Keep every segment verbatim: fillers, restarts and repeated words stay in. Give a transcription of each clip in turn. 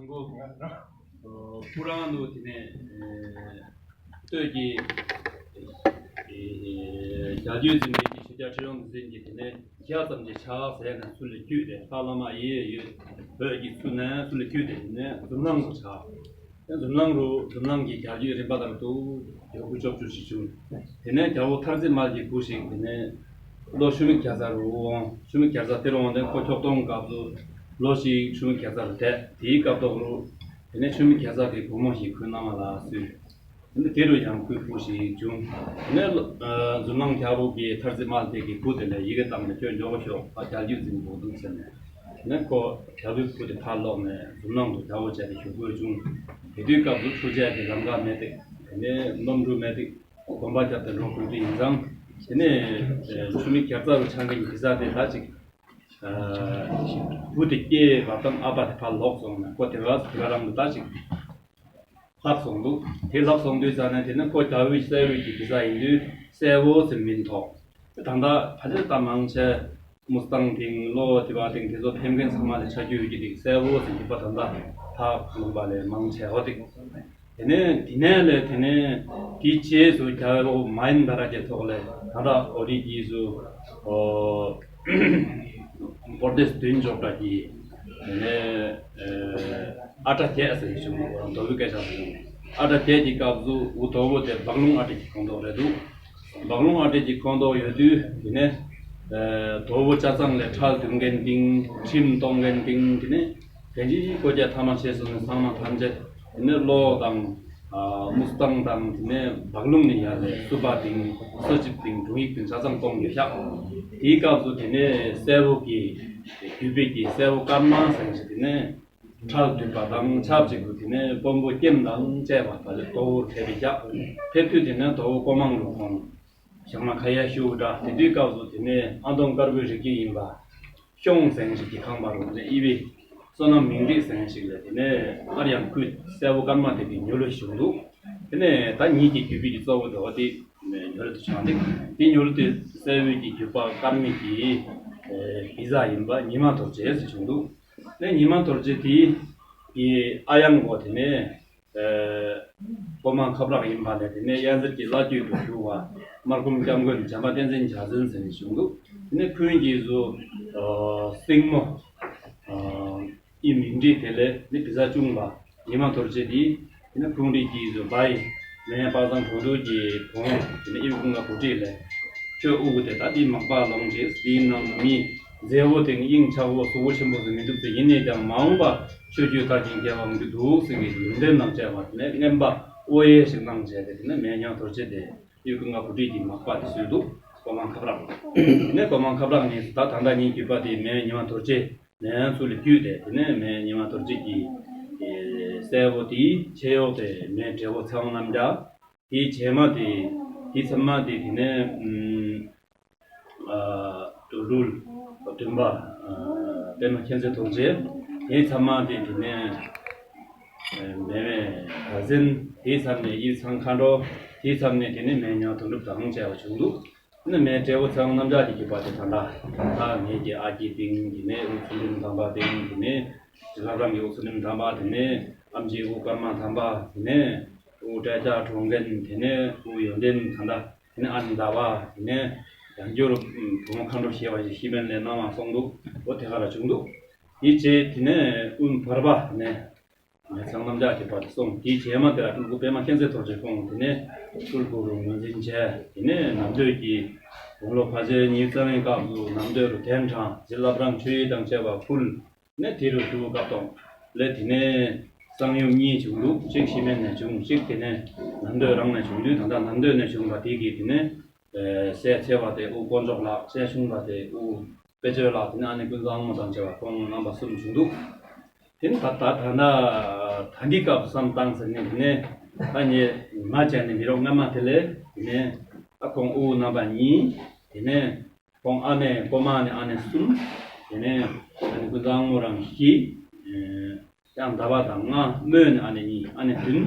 ཁོ་ཁོ་རང་ལོ་དེ་ནས་སྟོད་ཀྱི་རྒྱལ་རྒྱུད་འཛིན་པའི་ཆོས་རྒྱལ་ཁྲི་སྲོང་ལྡེ་བཙན་གྱིས་དེ་ནས་ཇི་ཙམ་གྱི་ཕྱག་ཟས་ནས་ཚུར་ལ་བརྒྱུད་དེ་ལྷ་བླ་མ་ཡི་ཡོད་བོད་ཀྱི་ཚུལ་ནས་ཚུར་ལ་བརྒྱུད་དེ་དེ་ནས་འཛམ་གླིང་དུ་ཆགས། འཛམ་གླིང་རུ་འཛམ་གླིང་གི་རྒྱལ་རྒྱུད་རིམ་པ་ལྟར་དུ་རྒྱལ་པོ་བཅོ་བརྒྱད་ཅིག་བྱུང་། དེ་ནས་རྒྱལ་པོ་ཐར་རྩེ་དམར་གྱི་བུ་ཞིག་དེ་ནས་ལོ་ཤུལ་མིག་བརྒྱ་རྩ་རུ་འོང་། ཤུལ་མིག་བརྒྱ་རྩ་དེ་རུ་འོང་དེ་ཁོ་ཁྱོག་གཏོང་སྐབས་སུ་ལོ་ཞིག་ཤུལ་མིག་བརྒྱ་རྩ་རུ་བསྡད། དེའི་སྐབས་ཐོག་རུ་དེ་ནས་ཤུལ་མིག་བརྒྱ་རྩ་དེ་བུ་མོ་ཞིག་ཁོའི་མནའ་མ་ལ་གསོས། དེ་ནས་དེ་རུ་ཡང་ཁོའི་བུ་ཞིག་བྱུང་། དེ་ནས་ལོ་ཨ་འཛམ་གླིང་རྒྱལ་པོ་གིས་ཐར་རྩེ་དམར་དེ་གི་བུ་དེ་ལ་ཡི་གེ་བཏང་ནས་ཁྱོད་མགྱོགས་པོ་ཤོག་ཨ་རྒྱལ་རྒྱུད་འཛིན་དགོས་འདུག་ཟེར་ནས། དེ་ནས་ཁོ་རྒྱལ་པོའི་བུ་དེ་ཕར་ལོག་ནས་འཛམ་གླིང་དུ་རྒྱལ་པོ་བྱས་ཏེ་བཞུགས་དགོས་བྱུང་། དེ་དུས་སྐབས་སུ་འཕྲུལ་ཆས་ཀྱི་ལམ་ཁ་མེད་དེ། དེ་ནས་གནམ་གྲུ་མེད་དེ། གོམ་པ་བརྒྱབ་སྟེ་འགྲོ་དགོས་དུས་ཡིན་ཙང་། དེ་ནས་ཤུལ་མིག་བརྒྱ་རྩ་རུ་ཆགས་མཁན་གྱི་གེ་སར་དེ་ད་ཅིག་བུ་དེ་སྐྱེས་པ་དང་ཨ་ཕ་དེ་ཕར་ལོག་སོང་ནས་ཁོ་དེ་ག་དེ་ག་རང་དུ་ད་ཅིག་ལྷག་སོང་འདུག་དེ་ལྷག་སོང་དུས་ཙ་ནས་དེ་ནས་ཁོ་རྒྱལ་པོའི་སྲས་པོའི་གི་གེ་སར་ཡིན་དུས་སྲས་པོ་ཟེར་མིང་ཐོགས། ད་ལྟ་ཕལ་ཆེར་ད་མང་ཆེ་མུ་སྟེང་དེང་ལོ་དེ་བ་དེང་དེ་ཚོ་ཕེབས་མཁན་ཚང་མ་ལ་ཆ་རྒྱུས་ཡོད་ཀྱི་དེ་སྲས་པོ་ཟེར་གྱི་པ་ད་ལྟ་ཕ་ལུང་པ་ལས་མང་ཆེ་ཧོ་དེ། དེ་ནས་དེ་ནས་ལས་དེ་ནས་དེའི་རྗེས་སུ་རྒྱལ་པོ་མ་ཡིན་ད་ར་གྱི་ཐོག་ལས་ད་ལྟ་ཨོ་རི་གིས་སུ་ཨོ་པོར་ཏེས་བདུན་འཇོག་གྲ་གི་དེ་ནས་ཨ་ཏྲ་བརྒྱད་ཟེར་གྱི་བྱུང་། མདོ་དབུས་སྐད་ཆ་ཟེར་གྱི་ཨ་ཏྲ་བརྒྱད་ཀྱི་སྐབས་སུ་འུ་དོ་བོ་དེ་སྦག་ལུང་ཨ་ཏྲ་གྱི་ཁོངས་གཏོགས་རེད་འདུག་སྦག་ལུང་ཨ་ཏྲ་གྱི་ཁོངས་གཏོགས་ཡོད་དུས་དེ་ནས་དོ་བོ་ཆ་ཚང་ལས་ཁྲལ་བསྡུ་མཁན་དེང་ཁྲིམས་གཏོང་མཁན་དེང་དེ་ནས་དེ་འདྲའི་བཀོད་རྒྱ་ཐ་མ་བྱས་སོང་ནས་ཚང་མ་ཐམས་ཅད་དེ་ནས་ལོ་དང་མུ་སྟེང་དང་དེ་ནས་སྦག་ལུང་ནས་ཡར་ལས་སུ་པ་དེང་སུ་ཅིབ་དེང་དྲུང་ཡིག་དེང་ཆ་ཚང་གཏོང་དགོས་ཤག་དེའི་སྐབས་སུ་དེ་ནས་སྲས་པོ་གི་རྒྱུད་པའི་གི་སྲས་པོ་ཀརྨ་ཟེར་ཞིག་དེ་ནས་ཁྲལ་བསྡུས་པ་དང་ཆབས་ཅིག་ཏུ་དེ་ནས་དཔོན་པོ་ཀེམ་དང་བཅས་པ་ད་ལས་དོ་བོར་ཕེབས་པའི་ཤག་ཕེབས་དུས་དེ་ནས་དོ་བོ་ཀོ་མང་ལུ་ཁོང་ཞག་མ་ཁ་ཡ་ཞུ་འདྲ་དེ་དུས་སྐབས་སུ་དེ་ནས་ཨ་དོང་དཀར་པོའི་རིགས་རྒྱུད་ཡིན་པ། ཤོང་ཟེར་ཞིག་གི་ཁང་པ་རུ་དེ་ཨི་བི་བསོད་ནམས་མིང་རིགས་ཟེར་ཞིག་ལས་དེ་ནས་སླར་ཡང་ཁུ་སྲས་པོ་ཀརྨ་དེ་གི་ཉོ་ལུ་ཞུགས་འདུག་དེ་ནས་ད་ཉིད་ཀྱི་རྒྱུད་པའི་གི་གཙོ་བོ་དེ་བ་དེ་ཉོ་ལུ་དུ་ཆགས་འདུག་དེ་ཉོ་ལུ་དེ་སྲས་པོའི་གི་རྒྱུད་པ་ཀརྨའི་གི་གེ་སར་ཡིན་པ་ཉི་མ་རྡོ་རྗེ་ཟེར་བྱུང་འདུག་དེ་ཉི་མ་རྡོ་རྗེ་དེ་གི་ཨ་ཡང་གོ་དེ་ནས། ཨེ། པོ་མ་ཁབ་རག་ཡིན་པ་ལས་དེ་ནས་གཡས་གཟར་གྱི་བླ་བརྒྱུད་དུ་གྱུར་བ་དམར་ཁུམ་སྐྱབས་མགོན་བྱམས་པ་བསྟན་འཛིན་འཇའ་ཚོན་ཟེར་ནས་བྱུང་འདུག་དེ་ནས་ཁོང་གིས་བཟོ་སྲིང་མོ་ཨི་མིང་འདྲི་དེ་ལས་ནི་བི་ཟ་ཅུང་བ་ཉི་མ་རྡོ་རྗེ་འདི་དེ་ནས་ཁོང་འདྲི་གིས་བཟོ་བའི་མེ་པ་སངས་གྲོང་རྡོ་གི་གོང་དེ་ནས་ཨི་བི་ཀུན་དགའ་བུ་ཁྲིད་ལས་ཁྱོད་དབུ་གུ་དེ་ད་འདི་མག་པ་ལོངས་རྗེས་འདིའི་ནང་མི་མཛེས་བོ་དེ་ནི་དབྱིངས་ཆགས་བོ་གཟུགས་པོ་ཆེན་པོ་ཟེར་མི་འདུག་དེ་ཡིན་ནས་ཀྱང་མ་འོངས་པ་ཆོས་བརྒྱུད་དར་ཞིང་རྒྱས་པ་འོང་རྒྱུ་འདུག་ཟེར་གྱི་ལུང་བསྟན་དང་བཅས་པ་དེ་ནས་རྔན་པ་ཨོ་ཡེ་ཞིག་གནང་བྱས་ཏེ་དེ་ནས་མེ་ཉང་རྡོ་རྗེ་དེ་ཡུལ་ཀུན་དགའ་བུ་ཁྲིད་ཀྱི་མག་པ་དེ་བཟོས་འདུག་གོ་མང་ཁབ་རག་དེ་ནས་གོ་མང་ཁབ་རག་ནས་ད་ད་ལྟ་ཉིད་བརྒྱུད་པ་དེ་མེ་ཉི་མ་རྡོ་རྗེ་ནས་ཚུར་ལ་བརྒྱུད་དེ་དེ་ནས་མེ་ཉི་མ་རྡོ་རྗེ་གི་སྲས་པོ་དེའི་ཆེ་ཡོག་དེ་མེ་བགྲེས་པོ་ཚེ་དབང་རྣམ་རྒྱལ། དེའི་རྗེས་མ་དེ་དེའི་ཚབ་མ་དེ་དེ་ནས་ཨ་དུ་ལུལ་བདུན་པ་ཨ་པད་མ་མཁྱེན་བརྩེ་རྡོ་རྗེ། དེའི་ཚབ་མ་དེ་དེ་ནས་ཨ་མེ་མེ་ག་ཟན། དེའི་ཚབ་ནས་དབྱིབས་ཚང་མཁའ་འགྲོ། དེའི་ཚབ་ནས་དེ་ནས་མེ་ཉང་དོན་གྲུབ་དང་བཅས་པ་བྱུང་འདུག་དེ་ནས་མེ་བགྲེས་པོ་ཚེ་དབང་རྣམ་རྒྱལ་གྱི་རྒྱུད་པ་དེ་ད་ལྟ་ད་ངེད་ཀྱི་ཨ་ཀྱི་སྟེང་དེ་ནས་དབུ་ཚུལ་ཁྲིམས་དམ་པ་སྟེང་དེ་ནས་བླ་བྲང་གི་དབུ་ཚུལ་ཁྲིམས་དམ་པ་དེ་ནས་ཨམ་ཆིའི་དབུ་ཀརྨ་དམ་པ་དེ་ནས་དབུ་བཀྲ་ཤིས་གྲོང་རྒན་དེ་ནས་དབུ་ཡོན་ཏན་ད་ལྟ། དེ་ནས་ཨ་ནི་ཟླ་བ་དེ་ནས་ཡང་བསྐྱར་བུ་མོ་མཁའ་འགྲོ་ཞེས་པ་ཞིག་ཤི་མེད་ལས་གནང་བ་གསུངས་འདུག་འོ་དེ་ག་ལ་བྱུང་འདུག་དེའི་རྗེས་དེ་ནས་དབུ་བར་པ་དེ་ནས་ཚང་རྣམ་རྒྱལ་གྱི་བར་དུ་སོང་། དེའི་རྗེས་མ་དེ་ལ་སྤྲུལ་སྐུ་པད་མ་མཁྱེན་བརྩེ་རྡོ་རྗེ་ཁོང་དེ་ནས་སྤྲུལ་སྐུ་རུ་ངོས་འཛིན་བྱས། དེ་ནས་ནམ་སྟོད་ཀྱི་དགུང་ལོ་ཕལ་ཆེར་ཉི་ཤུ་རྩ་ལྔའི་སྐབས་སུ་ནམ་སྟོད་རུ་གདན་དྲངས། རྗེ་བླ་བྲང་ཆོས་ཡིག་དང་བཅས་པ་ཕུལ། ནས་དེ་རུ་ཞུ་སྐབས་དང་ལས་དེ་ནས་གསང་ཡུམ་གཉིས་བྱུང་འདུག་གཅིག་ཤི་མེད་ནས་བྱུང་། གཅིག་དེ་ནས་ནམ་སྟོད་རང་ནས་བྱུང་དུས་ད་ལྟ་ནམ་སྟོད་ནས་བྱུང་བ་དེ་གིས་དེ་ནས་སྲས་ཆེ་བ་དེ་དབུ་དཀོན་མཆོག་ལགས། སྲས་ཆུང་བ་དེ་དབུ་དཔེ་ཆོས་ལགས། དེ་ནས་ཨ་ནེ་ཀུན་བཟང་དབང་མོ་དང་བཅས་པ་ཁོང་རྣམ་པ་གསུམ་བྱུང་འདུག་དེ་ནས་ད་ད་ད་ད་ད་འདི་སྐབས་སུ་བསམ་བཏང་ཟེར་ནས་དེ་ནས་ད་ངས་མ་བྱས་ནས་མི་རོགས་སྔ་མ་དེ་ལས་དེ་ནས་ད་ཁོང་དབུ་རྣམ་པ་གཉིས། དེ་ནས་ཁོང་ཨ་ནེ་ཀོ་མ་ནི་ཨ་ནེ་གསུམ། དེ་ནས་ཨ་ནེ་ཀུན་བཟང་དབང་མོ་རང་བཞི། ཡང་ཟླ་བ་དང་ལྔ། སྨོས་ནི་ཨ་ནེ་གཉིས། ཨ་ནེ་བདུན།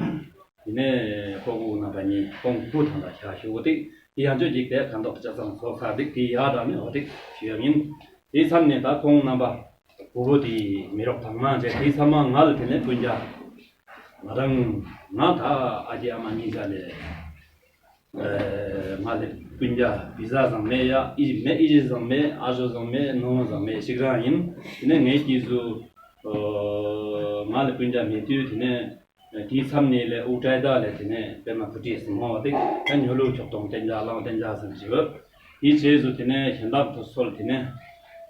དེ་ནས་ཁོ་དབུ་རྣམ་པ་གཉིས། ཁོང་བུ་དང་ལ་ཤ་ཞུ་བོ་ཏིག་དེ་ཡང་ཅོ་ཅིག་དེ་གང་ཐོག་ཆ་ཚང་ཚོགས་ཚར་ཏིག་དེ་ཡག་དྲག་ནི་འོ་ཏིག་ཞུ་ཡག་ཡིན། དེའི་མཚམས་ནས་ད་ཁོང་རྣམ་པ་ བུ་བོ་དེའི་མི་རོགས་དང་མ་བྱས་དེའི་ཚབ་མ་ང་ལ་དེ་ནས་སྤུན་ཀྱག་ང་རང་ང་ད་ཨ་ཅེ་ཨ་མ་གཉིས་ཆ་ལས། ཨ་ང་ལ་སྤུན་ཀྱག་བི་ཟ་བཟང་མེད་ཡ། ཨི་ཇི་མེད། ཨི་ཇི་བཟང་མེད། ཨ་ཞོ་བཟང་མེད། ནོ་བཟང་མེད། ཞིག་རང་ཡིན། དེ་ནས་ངའི་སྐྱེས་སུ་ཨ་ང་ལ་སྤུན་ཀྱག་མེད་དུས་དེ་ནས་དེའི་མཚམས་ནས་ལས་དབུགས་བྲལ་ད་ལས་དེ་ནས་པད་མ་བུ་ཁྲིད་ཟིན་མོ་བ་དེ་ད་ཉོ་ལུགས་ཁྱོག་གཏོང་བསྟན་འཇགས་བླང་བསྟན་འཇགས་ཟིན་ཞིག་ཡོད། དེའི་རྗེས་སུ་དེ་ནས་གཞན་དག་ཏུ་སོལ་དེ་ནས་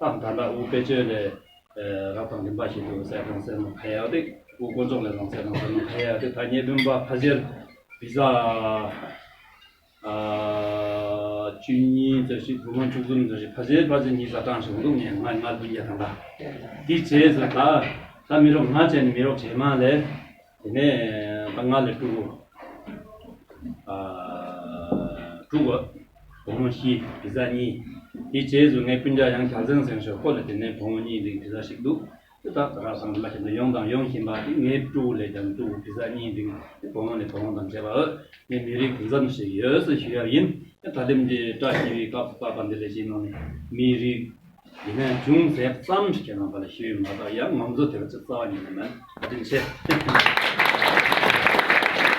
ད་ད་ལྟ་དབུགས་པད་སྤྱོད་ལས། རབ་དང་རིམ་པ་བཞིན་དུ་གསལ་དང་གསལ་མོ་ཕ་ཡག་སྟེ། སྐུ་དཀོན་མཆོག་ལས་དང་གསལ་དང་གསལ་མོ་ཕ་ཡག་སྟེ། ད་ངེད་སྤུན་པ་ཕ་ཇེར་བི་ཟ་བཅུ་གཉིས་ཙམ་ཞིག་བུ་མོ་བཅུ་གསུམ་ཙམ་ཞིག་ཕ་ཇེར་ཕ་ཇེར་གཉིས་ས་གྲངས་ཤིག་འདུག་ངས་ང་ང་སྤུན་ཀྱག་དང་འདྲ། དེའི་རྗེས་སུ་ད་ད་མི་རོགས་ང་བྱས་ནས་མི་རོགས་བྱས་མ་ལས། དེ་ནས་ད་ང་ལས་ཕྲུ་གུ་ཨ་དྲུག་གོ། བུ་མོ་བཞི་བི་ཟ་གཉིས། དེ་རྗེས་སུ་ངའི་སྤུན་ཀྱག་ཡང་རྒྱལ་མཚན་ཟེར་ཞོར་ཁོ་ལ་དེ་ནས་བུ་མོ་གཉིས་འདི་བི་ཟ་ཞིག་འདུག་དེ་ད་ར་སང་མ་ཞིག་ཏུ་ཡོང་དང་ཡོང་བཞིན་པ་དེ་ངའི་ཕྲུ་གུ་ལས་ཀྱང་ཕྲུ་གུ་བི་ཟ་གཉིས་འདི་བུ་མོ་ལས་བུ་མོ་དང་བྱས་པ་ཨོ་ངའི་མི་རིགས་དེ་ཙམ་ཞིག་ཡོད་ཟེར་ཞུ་ཡག་ཡིན། ད་ལེམ་འདི་བཀྲ་ཤིས་པའི་སྐབས་སུ་བབས་པ་འདི་ལས་གཞན་ནང་ནས་མི་རིགས། ཡིན་ནའང་ཅུང་ཟད་ཙམ་ཞིག་ཁྱེད་རང་པ་ལ་ཞུས་མ་གཏོགས་ཡང་ང་ཚོ་དེ་བ་ཅི་རྩ་བ་ཉིད་ནས་མེད། བཀའ་དྲིན་ཆེ།